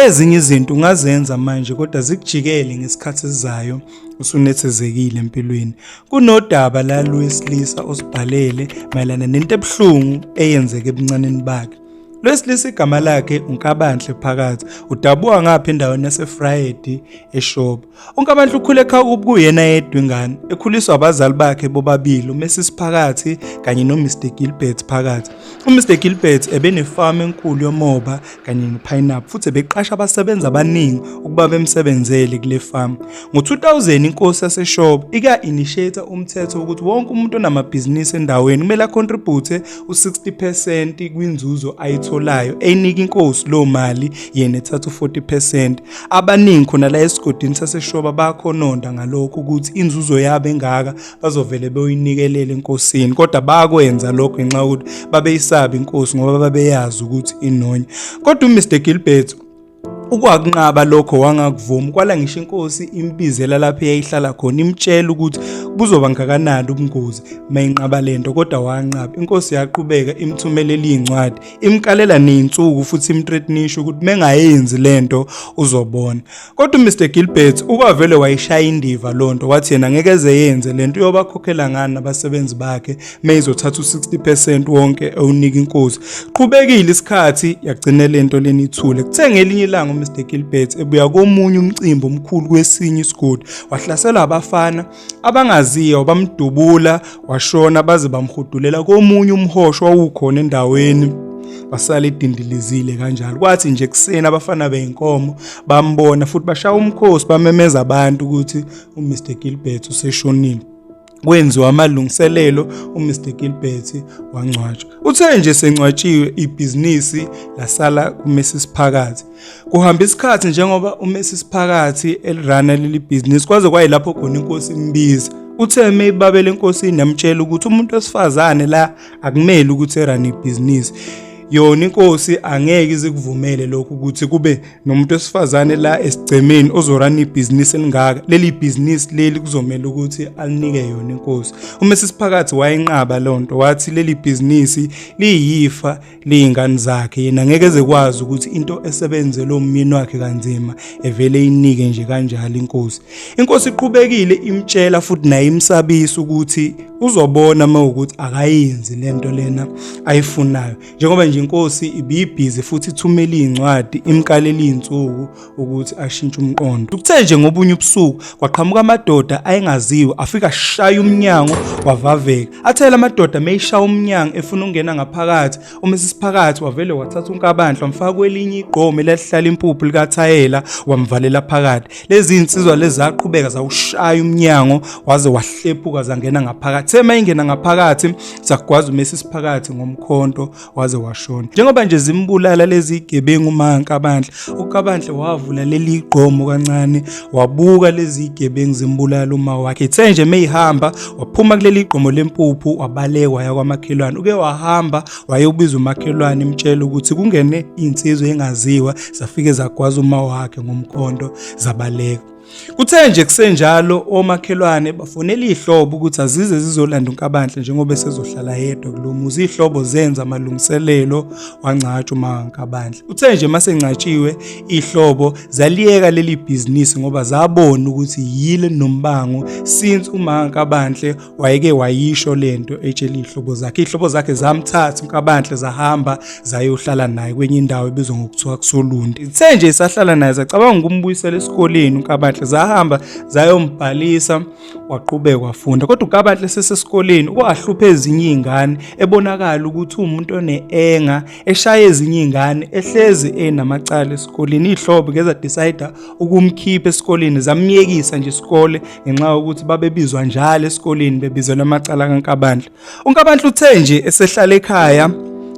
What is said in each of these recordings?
Ezinye izinto ungazenza manje kodwa zikujikele ngesikhathi esizayo usunethezekile empilweni. Kunodaba la lwesilisa osibhalele mayelana nento ebuhlungu eyenzeke ebuncaneni bakhe. Lo wesilisa igama lakhe uNkabanhle Phakathi, udabuka ngapha endaweni yaseFrayedi eShoba. UNkabanhle ukhule ekhaya kubo kuyena yedwa ingane, ekhuliswa abazali bakhe bobabili, uMrs Phakathi kanye noMr Gilbert Phakathi. UMr Gilbert ebenefamu enkulu yomoba kanye nepineapple futhi ebeqasha abasebenzi abaningi ukuba bemsebenzele kule famu. Ngo-2000 inkosi yaseShoba ika-initiate umthetho wokuthi wonke umuntu onamabhizinisi endaweni kumele acontribute u-60 percent kwinzuzo ayitholayo, eyinika inkosi loo mali yena ethatha u-40 percent. Abaningi khona la esigodini saseShoba bayakhononda ngalokho ukuthi inzuzo yabo engaka bazovele beyoyinikelela enkosini, kodwa bakwenza lokho ngenxa yokuthi babeyisaba inkosi ngoba babeyazi ukuthi inonya. Kodwa uMr Gilbert ukwakunqaba lokho wangakuvumi, kwala ngisho inkosi imbizela lapho eyayihlala khona imtshela ukuthi buzoba ngakanani ubungozi mayinqaba lento, kodwa wanqaba. Inkosi yaqhubeka imthumelela iy'ncwadi imkalela ney'nsuku futhi imthreatenisha ukuthi mengayenzi lento uzobona. Kodwa uMr Gilbert ukwavele wayishaya indiva lonto, wathi yena ngeke eze yenze lento, uyobakhokhela ngani abasebenzi bakhe meyizothatha u-60% wonke ewunika inkosi. Qhubekile isikhathi yagcina lento leni ithule. Kuthe ngelinye ilanga uMr Gilbert ebuya komunye umcimbi omkhulu kwesinye isigodi, wahlaselwa abafana abangaziyo bamdubula washona, baze bamhudulela komunye umhosho wawukhona endaweni, basala edindilizile kanjalo. Kwathi nje ekuseni abafana beyinkomo bambona futhi bashaya umkhosi bamemeza abantu ukuthi uMr Gilbert useshonile. Kwenziwa amalungiselelo, uMr Gilbert wangcwatshwa. Uthe nje sengcwatshiwe ibhizinisi lasala kuMrs Phakathi. Kuhamba isikhathi njengoba uMrs Phakathi elirana leli bhizinisi kwaze kwayilapho khona inkosi imbiza. Uthe meyibabele enkosini yamtshela ukuthi umuntu wesifazane la akumele ukuthi erane ibhizinisi. Yona inkosi angeke izikuvumele lokhu ukuthi kube nomuntu wesifazane la esigcemeni ozorana ibhizinisi elingaka. Leli bhizinisi leli kuzomela ukuthi alinike yona inkosi. UMrs Phakathi wayenqaba lonto, wathi leli bhizinisi liyifa liyingane zakhe, yena ngeke ezekwazi ukuthi into esebenzele umyeni wakhe kanzima evele inike nje kanjalo inkosi. Inkosi iqhubekile imtshela futhi naye imsabisa ukuthi uzobona uma ukuthi akayenzi lento lena ayifunayo, njengoba nje inkosi ibibhizi futhi ithumela iy'ncwadi imkalela iy'nsuku ukuthi ashintshe umqondo. Kuthe nje ngobunye ubusuku kwaqhamuka amadoda ayengaziwe afika ashaya umnyango wavaveka. Athela amadoda meyishaya umnyango efuna ukungena ngaphakathi, uMrs Phakathi wavele wathatha uNkabandla wamfaka kwelinye igqomo elalihlala impuphu likathayela wamvalela phakathi. Lezi insizwa lezi zaqhubeka zawushaya umnyango waze wahlephuka zangena ngaphakathi. Thema ingena ngaphakathi zagwaza uMrs Phakathi ngomkhonto waze washona. Njengoba nje zimbulala lezi gebengu uMaNkabandla, uKabandla wavula leli igqomo kancane wabuka lezi gebengu zimbulala uma wakhe. Ithe nje meyihamba waphuma kuleli igqomo lempuphu wabaleka waya kwamakhelwane. Uke wahamba wayobiza umakhelwane imtshela ukuthi kungene insizwa engaziwa zafike zagwaza uma wakhe ngomkhonto zabaleka. Kuthe nje kusenjalo omakhelwane bafonela ihlobo ukuthi azize zizolanda uNkabanhle njengoba esezohlala yedwa kulo muzi. Ihlobo zenza amalungiselelo wangcatshwa uMaNkabanhle. Uthe nje masengcatshiwe ihlobo zaliyeka leli bhizinisi ngoba zabona ukuthi yile nombango since uMaNkabanhle wayeke wayisho lento etshela iy'hlobo zakhe. Iy'hlobo zakhe zamthatha uNkabanhle zahamba zayohlala naye kwenye indawo ebizwa ngokuthiwa kuSolundi. Ithe nje isahlala naye zacabanga ukumbuyisela esikoleni uNkabanhle, zahamba zayombhalisa waqhubeka wafunda. Kodwa uNkabanhle esesesikoleni kwahlupha ezinye iy'ngane ebonakala ukuthi uwumuntu one-enga eshaya ezinye iy'ngane ehlezi enamacala esikoleni. Iy'hlobo ke zadecide ukumkhipha esikoleni zamyekisa nje isikole ngenxa yokuthi babebizwa njalo esikoleni bebizelwa amacala kaNkabandla. UNkabandla uthe nje esehlala ekhaya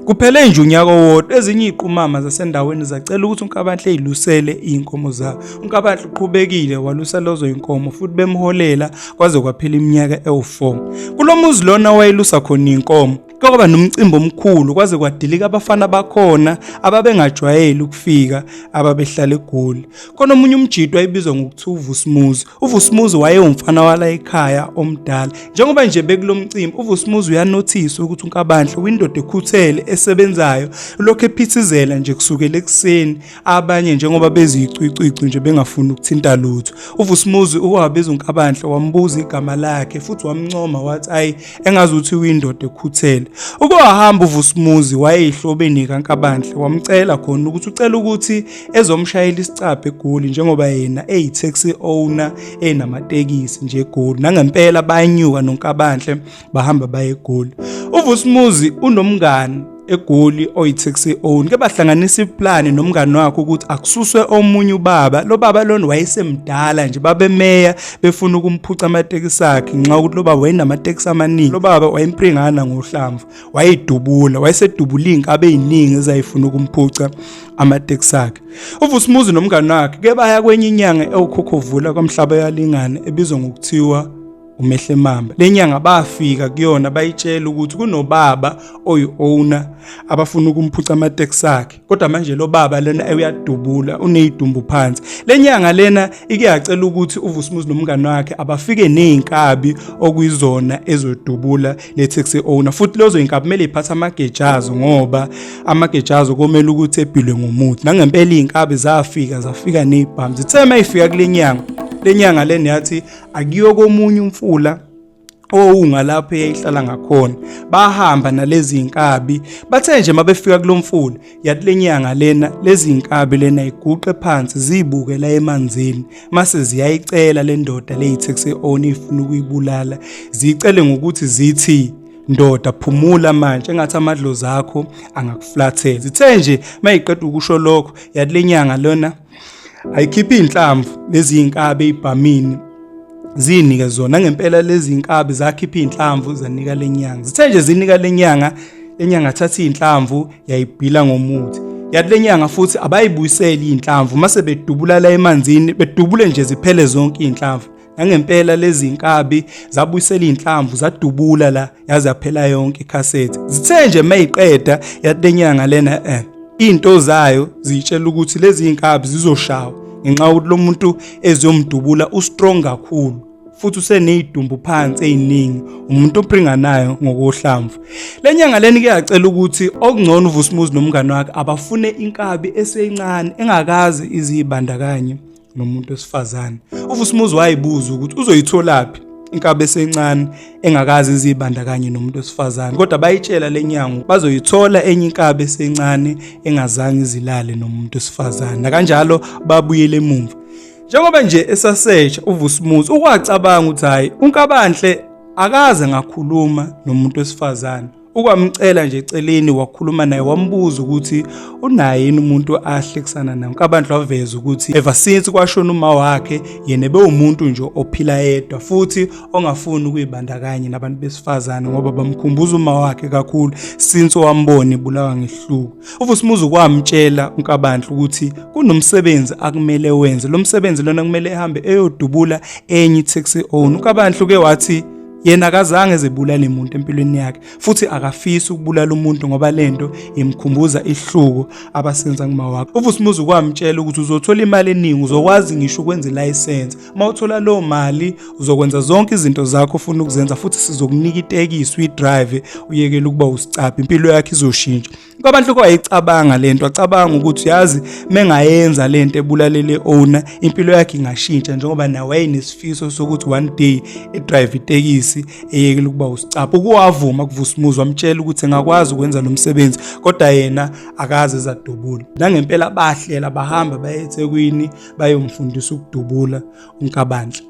kuphele nje unyaka owodwa ezinye iziqumama zasendaweni zacela ukuthi uNkabandla ezilusele izinkomo zawo. UNkabandla uqhubekile walusa lezo zinkomo futhi bemholela kwaze kwaphela iminyaka ewu-4. Kulo muzi lona wayelusa khona izinkomo kwaba nomcimbi omkhulu kwaze kwadilika abafana bakhona ababengajwayele ukufika ababehlala eGoli. Khona omunye umjito wayebizwa ngokuthi uVusumuzi. UVusumuzi wayewumfana wala ekhaya omdala. Njengoba nje bekulo mcimbi uVusumuzi uyanothisa ukuthi uNkabandla uyindoda ekhuthele esebenzayo, lokhu ephithizela nje kusukela ekuseni, abanye njengoba beziyicwicwici nje bengafuni ukuthinta lutho. UVusimuzi uwabiza uNkabanhle wambuza igama lakhe futhi wamncoma wathi ayi engazuthi uyindoda ekhuthele. Uke wahamba uVusimuzi wayeyihlobeni kaNkabanhle wamcela khona ukuthi ucela ukuthi ezomshayela isicabha eGoli njengoba yena eyi-taxi owner enamatekisi nje eGoli. Nangempela banyuka noNkabanhle bahamba baye eGoli. UVusimuzi unomngani eGoli oyi-taxi owner ke bahlanganisa iplani nomngani wakhe ukuthi akususwe omunye ubaba. Lo baba lona wayesemdala nje, babemeya befuna ukumphuca amatekisi akhe ngenxa yokuthi lo baba wayenamatekisi amaningi. Lo baba wayempringana ngohlamvu, wayedubula, wayesedubula iy'nkabi ey'ningi ezayifuna ukumphuca amatekisi akhe. UVusimuzi nomngani wakhe ke baya kwenye inyanga ewukhokhovula kwamhlaba yalingana ebizwa ngokuthiwa uMehlemamba. Le nyanga bafika kuyona bayitshela ukuthi kunobaba oyi-owner abafuna ukumphuca amateksi akhe, kodwa manje lo baba lona uyadubula, uneyidumbu phansi. Le nyanga lena ike yacela ukuthi uVusimuzi nomngani wakhe abafike ney'nkabi okuyizona ezodubula le taxi owner, futhi lezo y'nkabi kumele y'phathe amagejazo ngoba amagejazo komele ukuthi ebhilwe ngomuthi. Nangempela iy'nkabi zafika, zafika ney'bhamu. Zithe uma y'fika kule nyanga, le nyanga lena yathi akuyiwe komunye umfula owungalapho eyayihlala ngakhona. Bahamba nalezi zinkabi, bathe nje mabefika kulomfula yathi lenyanga lena lezi zinkabi lena iguqe phansi zibuke la emanzini, mase ziyayicela le ndoda le taxi owner ifuna ukuyibulala, ziyicele ngokuthi zithi ndoda phumula manje engathi amadlozi akho angakuflathela. Zithe nje mayiqeda ukusho lokho yathi lenyanga lona ayikhiphe iy'nhlamvu lezi iy'nkabi ey'bhamini zinike zona. Ngempela lezi iy'nkabi zakhipha iy'nhlamvu zanika le nyanga. Zithe nje zinika le nyanga, le nyanga thatha iy'nhlamvu yayibhila ngomuthi. Yathi le nyanga futhi abayibuyisele iy'nhlamvu mase bedubula la emanzini, bedubule nje ziphele zonke iy'nhlamvu. Nangempela lezi nkabi zabuyisela iy'nhlamvu zadubula la yaze yaphela yonke ikhasethi. Zithe nje mayiqeda yathi lenyanga lena into zayo ziyitshela ukuthi lezi iy'nkabi zizoshawa ngenxa yokuthi lo muntu eziyomdubula ustrong kakhulu futhi useney'dumbu phansi ey'ningi, umuntu opringanayo ngokohlamvu. Le nyanga leni ke yacela ukuthi okungcono uVusimuzi nomngane wakhe abafune inkabi esencane engakaze izibandakanye nomuntu wesifazane. UVusimuzi wayibuza ukuthi uzoyitholaphi inkabi esencane engakaze izibandakanye nomuntu wesifazane, kodwa bayitshela lenyango bazoyithola enye inkabi esencane engazange izilale nomuntu wesifazane. Nakanjalo babuyele emumva. Njengoba nje esasesha uVusimuzi ukwacabanga ukuthi hayi uNkabanhle akaze ngakhuluma nomuntu wesifazane. Ukwamcela nje eceleni wakhuluma naye wambuza ukuthi unaye yini umuntu ahlekisana naye. UNkabanhle waveza ukuthi ever since kwashona uma wakhe yena bewumuntu nje ophila yedwa futhi ongafuni ukuyibandakanya nabantu besifazane ngoba bamkhumbuza uma wakhe kakhulu since wambona ebulawa ngehluku. UVusimuzi kwamtshela uNkabanhle ukuthi kunomsebenzi akumele wenze. Lo msebenzi lona kumele ehambe eyodubula enye i-taxi owner. UNkabanhle uke wathi yena akazange ezebulale umuntu empilweni yakhe futhi akafisi ukubulala umuntu ngoba lento imkhumbuza ihluko abasenza kuma wakhe. UVusimuzi kwamtshela ukuthi uzothola imali eningi, uzokwazi ngisho ukwenza ilayisense. Uma uthola leyo mali uzokwenza zonke izinto zakho ofuna ukuzenza futhi sizokunika itekisi uyidrive uyekele ukuba usicaphi, impilo yakho izoshintsha. Kwabantu kwayicabanga lento, acabanga ukuthi yazi mengayenza lento ebulalele owner impilo yakhe ingashintsha njengoba naye wayenesifiso sokuthi one day edrive itekisi eyekele ukuba usicapha. Ukuwavuma kuVusimuzi wamtshela ukuthi engakwazi ukwenza lo msebenzi kodwa yena akaze ezadubula. Nangempela bahlela bahamba baye eThekwini bayomfundisa ukudubula uNkabanhle.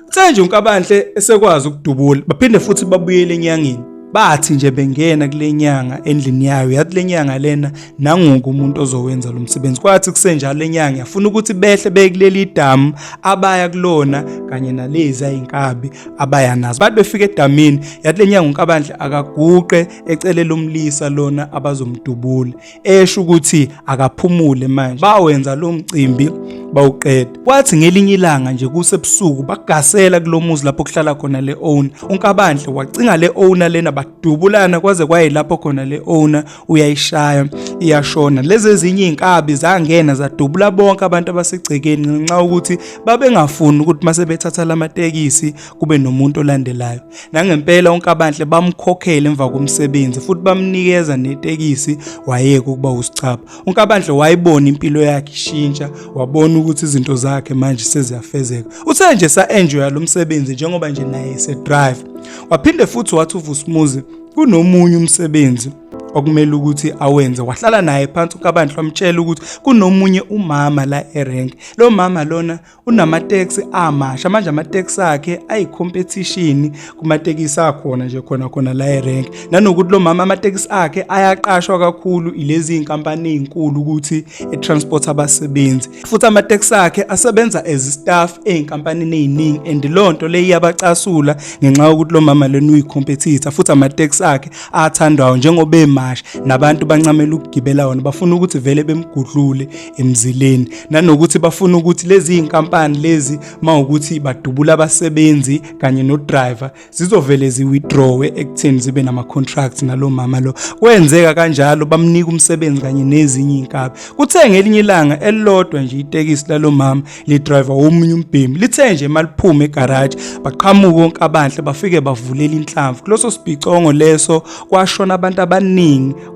Kuthe nje uNkabanhle esekwazi ukudubula, baphinde futhi babuyele enyangeni. Bathi nje bengena kule nyanga endlini yayo, yathi le nyanga lena nanguku umuntu ozowenza lo msebenzi. Kwathi kusenjalo le nyanga yafuna ukuthi behle beye kuleli damu abaya kulona kanye nalezi ayinkabi abaya nazo. Bathi befika edamini, yathi le nyanga uNkabanhle akaguqe ecele lomlisa lona abazomdubula, esho ukuthi akaphumule manje. Bawenza lo mcimbi bawuqeda. Kwathi ngelinye ilanga nje kusebusuku bagasela kulomuzi lapho kuhlala khona le owner. UNkabanhle wacinga le owner lena, badubulana kwaze kwayilapho khona le owner uyayishaya iyashona. Lezi ezinye izinkabi zangena zadubula bonke abantu abasegcekeni ngenxa ukuthi babengafuni ukuthi mase bethatha lamatekisi kube nomuntu olandelayo. Nangempela uNkabanhle bamkhokhela emva komsebenzi futhi bamnikeza netekisi, wayeka ukuba usicaba. UNkabanhle wayibona impilo yakhe ishintsha, wabona ukuthi izinto zakhe manje seziyafezeka. Uthe nje sa-enjoya lo msebenzi njengoba nje naye ese-drive. Waphinde futhi wathi uVusumuzi kunomunye umsebenzi okumele ukuthi awenze. Wahlala naye phansi uNkabanhle, wamtshela ukuthi kunomunye umama la erenk. Lo mama lona unamateksi amasha manje, amateksi akhe ayi-competition kumatekisi akhona nje khona khona la erenk, nanokuthi lo mama amatekisi akhe ayaqashwa kakhulu ilezi iy'nkampani ey'nkulu ukuthi e-transport abasebenzi, futhi amateksi akhe asebenza as staff ey'nkampanini ey'ningi, and loo nto le iyabacasula ngenxa yokuthi lo mama lena uyi-competitor, futhi amateksi akhe athandwayo njengoba emasha nabantu bancamela ukugibela wona. Bafuna ukuthi vele bemgudlule emzileni, nanokuthi bafuna ukuthi lezi iy'nkampani lezi mawukuthi badubula abasebenzi kanye no-driver zizovele zi-withdrawe ekutheni zibe nama-contracts nalo mama lo. Kwenzeka kanjalo, bamnika umsebenzi kanye nezinye iy'nkabi. Kuthe ngelinye ilanga elilodwa nje itekisi lalo mama li-driver womunye umbhemi lithe nje maliphume egaraji, baqhamuka onkabanhle bafike bavulela inhlamvu kuloso sibhicongo leso, kwashona abantu abaningi,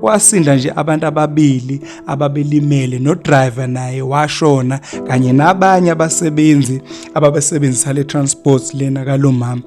kwasinda nje abantu ababili ababelimele, no-driver naye washona kanye nabanye abasebenzi ababesebenzisa le transport lena kalo mama.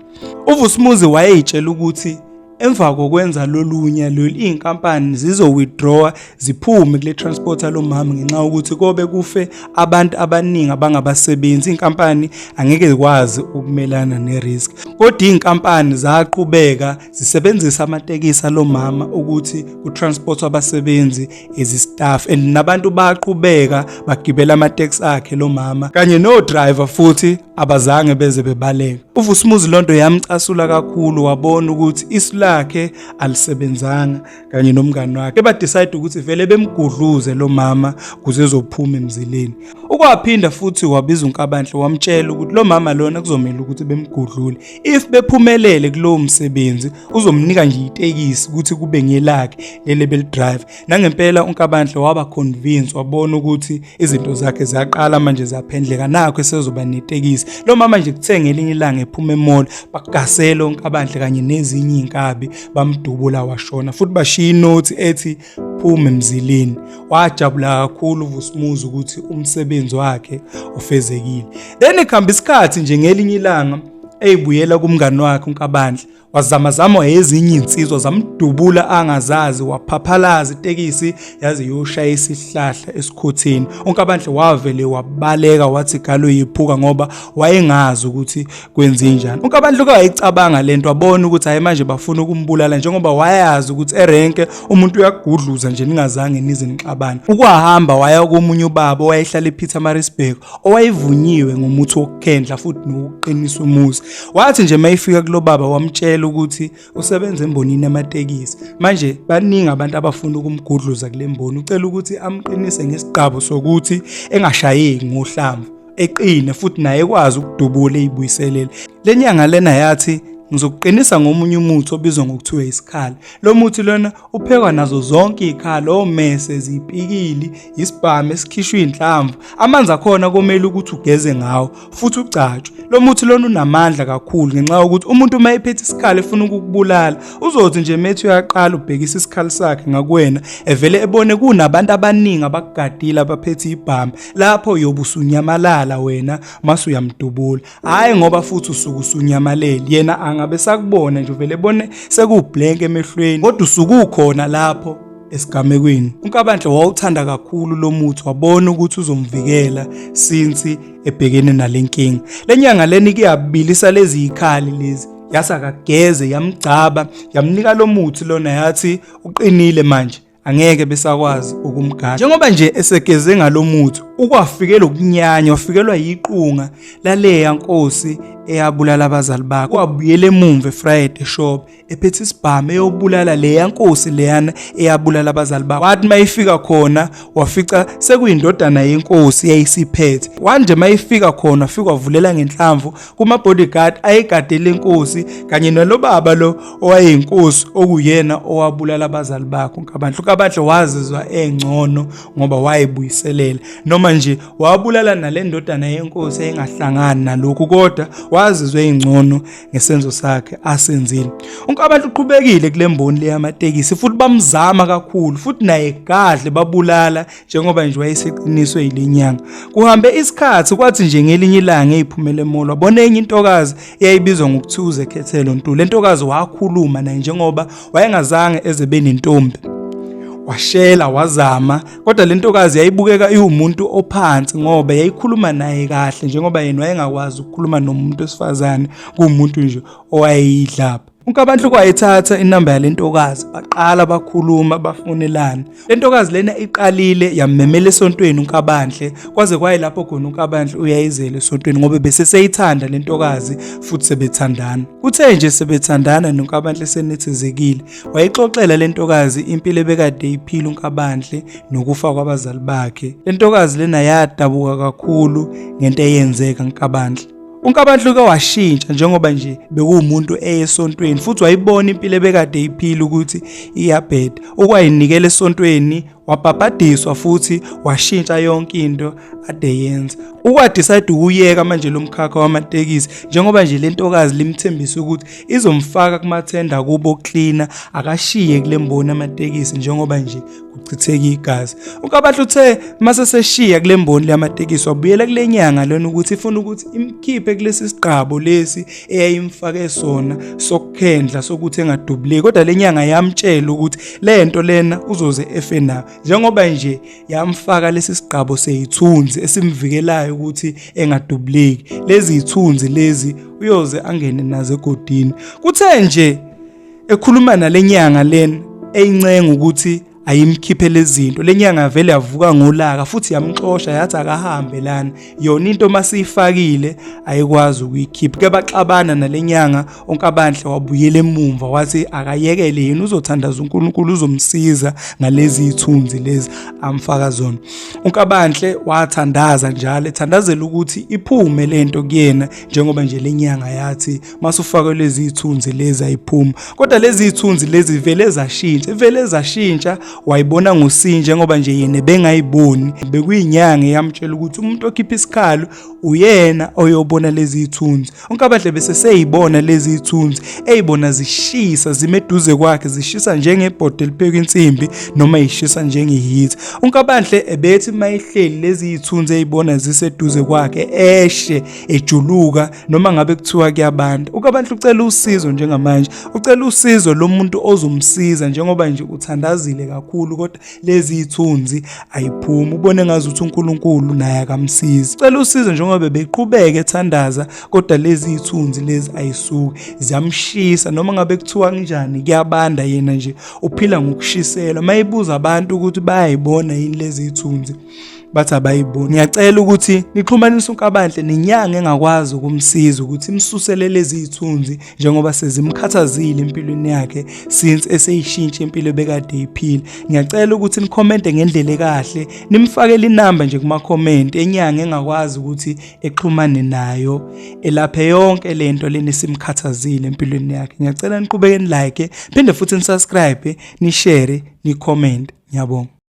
UVusumuzi wayeyitshela ukuthi emva kokwenza lolunya lolu iy'nkampani zizo-withdrawa ziphume kule transport yalo mama ngenxa yokuthi kobe kufe abantu abaningi abangabasebenzi, iy'nkampani angeke zikwazi ukumelana ne-risk. Kodwa iy'nkampani zaqhubeka zisebenzisa amatekisi alo mama ukuthi kutransportwe abasebenzi as staff, and nabantu baqhubeka bagibela amateksi akhe lo mama kanye no-driver, futhi abazange beze bebaleka. UVusumuzi lonto yamcasula kakhulu, wabona ukuthi isu lakhe alisebenzanga kanye nomngani wakhe. Ba-decide ukuthi vele bemgudluze lo mama kuze ezophuma emzileni. Ukwaphinda futhi wabiza uNkabanhle, wamtshela ukuthi lo mama lona kuzomela ukuthi bemgudlule. If bephumelele kulowo msebenzi uzomnika nje itekisi ukuthi kube ngelakhe leli beli-drive. Nangempela uNkabanhle waba convince, wabona ukuthi izinto zakhe ziyaqala manje ziyaphendleka, nakho esezoba netekisi. Lo mama nje kuthe ngelinye ilanga ephuma e-mall, bagasela uNkabanhle kanye nezinye iy'nkabi, bamdubula washona, futhi bashiya inothi ethi phuma emzileni. Wajabula kakhulu uVusumuzi ukuthi umsebenzi wakhe ufezekile. Then ekuhamba isikhathi nje, ngelinye ilanga eyibuyela kumngani wakhe uNkabanhle, wazamazama ezinye insizwa zamdubula angazazi, waphaphalaza itekisi yaze yoshaya isihlahla esikhotheni. UNkabanhle wavele wabaleka, wathi galo yiphuka ngoba wayengazi ukuthi kwenze njani. UNkabanhle wayicabanga lento, wabona ukuthi hayi, manje bafuna ukumbulala, njengoba wayazi ukuthi erenke umuntu uyagudluza nje ningazange nize nixabane. Ukwahamba waya komunye ubaba owayehlala ePietermaritzburg, owayevunyiwe ngomuthi wokukhendla futhi nokuqinisa umuzi. Wathi nje mayifika kulo baba, wamtshela ukuthi usebenza embonini yamatekisi, manje baningi abantu abafuna ukumgudluza kule mboni, ucela ukuthi amqinise ngesigqabo sokuthi engashayeki ngohlamvu, eqine futhi naye ekwazi ukudubula eyibuyiselele. Le nyanga lena yathi, "Ngizokuqinisa ngomunye umuthi obizwa ngokuthiwa isikhala. Lo muthi lona uphekwa nazo zonke iy'khala, omese, zipikili, isibhamu esikhishwa iy'nhlamvu. Amanzi akhona komele ukuthi ugeze ngawo futhi ugcatshwe. Lo muthi lona unamandla kakhulu ngenxa yokuthi umuntu uma ephethe isikhala efuna ukukubulala, uzothi nje methi uyaqala ubhekisa isikhali sakhe ngakuwena, evele ebone kunabantu abaningi abakugadile abaphethe ibhamu. Lapho uyobe usunyamalala wena mase uyamdubula. Hhayi ngoba futhi usuke usunyamalele, yena angabe sakubona nje, uvele ebone sekuwublank emehlweni, kodwa usuke ukhona lapho esigamekweni." UNkabanhle wawuthanda kakhulu lo muthi, wabona ukuthi uzomvikela since ebhekene nale nkinga. Le nyanga lena ikuyabilisa lezi yikhali lezi, yase akageze, yamgcaba, yamnika lo muthi lona, yathi uqinile manje, angeke besakwazi ukumgada. Njengoba nje esegeze ngalo muthi, Ukwafikela ukunyanya, wafikelwa yiqunga laleya nkosi eyabulala abazali bakhe. Wabuyela emumva eFriday Shop ephethe isibhamu eyobulala leya nkosi leyana eyabulala abazali bakhe. Wathi mayifika khona wafica sekuyindodana yenkosi yayisiphethe. Wanje mayifika khona wafika wavulela ngenhlamvu kuma-bodyguard ayegade lenkosi kanye nalobaba lo owayeyinkosi okuyena owabulala abazali bakhe uNkabanhle. UNkabanhle wazizwa engcono ngoba wayebuyiselela noma nje wabulala nale ndodana yenkosi engahlangani nalokhu, kodwa wazizwa engcono ngesenzo sakhe asenzile. UNkabantu uqhubekile kule mboni leyamatekisi futhi bamzama kakhulu futhi naye gadle babulala njengoba nje wayeseqiniswe yilenyanga. Kuhambe isikhathi kwathi nje ngelinye ilanga eyiphumele emall wabona enye intokazi eyayibizwa ngokuthiwa uZekhethelo Ntuli. Le ntokazi wakhuluma naye njengoba wayengazange eze benentombi. Washela wazama kodwa le ntokazi yayibukeka iwumuntu ophansi ngoba yayikhuluma naye kahle njengoba yena wayengakwazi ukukhuluma nomuntu wesifazane kuwumuntu nje owayeyidlapha. UNkabantu wayithatha inamba yale ntokazi baqala bakhuluma bafonelana. Le ntokazi lena iqalile yammemela esontweni uNkabanhle kwaze kwayilapho khona uNkabanhle uyayizela esontweni ngoba bese seyithanda le ntokazi futhi sebethandana. Kuthe nje sebethandana noNkabanhle senethezekile wayixoxela le ntokazi impilo ebekade iphila uNkabanhle nokufa kwabazali bakhe. Le ntokazi lena yadabuka kakhulu ngento eyenzeka Nkabanhle. UNkabanhle uke washintsha njengoba nje bekuwumuntu eyesontweni futhi wayibona impilo ebekade iphila ukuthi iyabheda. Okwayinikela esontweni wabhabhadiswa futhi washintsha yonke into ade yenza. Ukwadecide ukuyeka manje lo mkhakha wamatekisi njengoba nje le ntokazi limthembisa ukuthi izomfaka kumathenda kubo cleaner akashiye kule mboni amatekisi njengoba nje kuchitheka igazi. UNkabahle uthe mase seshiya kule mboni lamatekisi wabuyela kule nyanga lena ukuthi ifuna ukuthi imkhiphe kulesi sigqabo lesi eyayimfake sona sokukhendla sokuthi engadubuleki, kodwa le nyanga yamtshela ukuthi le nto lena uzoze efe nayo njengoba nje yamfaka lesi sigqabo seyithunzi esimvikelayo ukuthi engadubuleki. Lezi ithunzi lezi uyoze angene nazo egodini. Kuthe nje ekhuluma nalenyanga lena eyincenga ukuthi ayimkhiphe lezinto, lenyanga vele yavuka ngolaka futhi yamxosha yathi akahambe lana, yona into masiyifakile ayikwazi ukuyikhipha. Ke baxabana nalenyanga, uNkabanhle wabuyela emumva wathi akayekele yena uzothandaza uNkulunkulu uzomsiza ngalezi ithunzi lezi amfaka zona. UNkabanhle wathandaza njalo ethandazela ukuthi iphume lento kuyena njengoba nje lenyanga yathi masufake lezi ithunzi lezi ayiphuma, kodwa lezi ithunzi lezi vele zashintsha, vele zashintsha wayibona ngosinje njengoba nje yena bengayiboni. Bekuyinyanga eyamtshela ukuthi umuntu okhipha isikhalo uyena oyobona lezi ithunzi. UNkabahle bese seyibona lezi ithunzi, eyibona zishisa zimeduze kwakhe, zishisa njengebhodo eliphekwa insimbi noma ishisa njengeheat. UNkabanhle ebethi mayihleli lezi ithunzi eyibona ziseduze kwakhe eshe ejuluka noma ngabe kuthiwa kuyabanda. UNkabanhle ucela usizo njengamanje, ucela usizo lomuntu ozomsiza njengoba nje uthandazile kakhulu kodwa lezi ithunzi ayiphumi, ubone ngazuthi uNkulunkulu naye akamsizi. Ucela usizo njengoba beqhubeka ethandaza kodwa lezi ithunzi lezi ayisuki, ziyamshisa noma ngabe kuthiwa kanjani kuyabanda, yena nje uphila ngokushiselwa. Mayibuza abantu ukuthi bayayibona yini lezi ithunzi bathi abayiboni. Ngiyacela ukuthi nixhumanise uNkabanhle nenyanga engakwazi ukumsiza ukuthi imsusele lezi ithunzi njengoba sezimkhathazile empilweni yakhe since eseyishintsha impilo ebekade iphila. Ngiyacela ukuthi nikhomente ngendlela ekahle, nimfakele inamba nje kuma-comment enyanga engakwazi ukuthi exhumane nayo elaphe yonke lento lena esimkhathazile empilweni yakhe. Ngiyacela niqhubeke ni-like, phinde futhi ni-subscribe, ni-share, ni-comment. Ngiyabonga.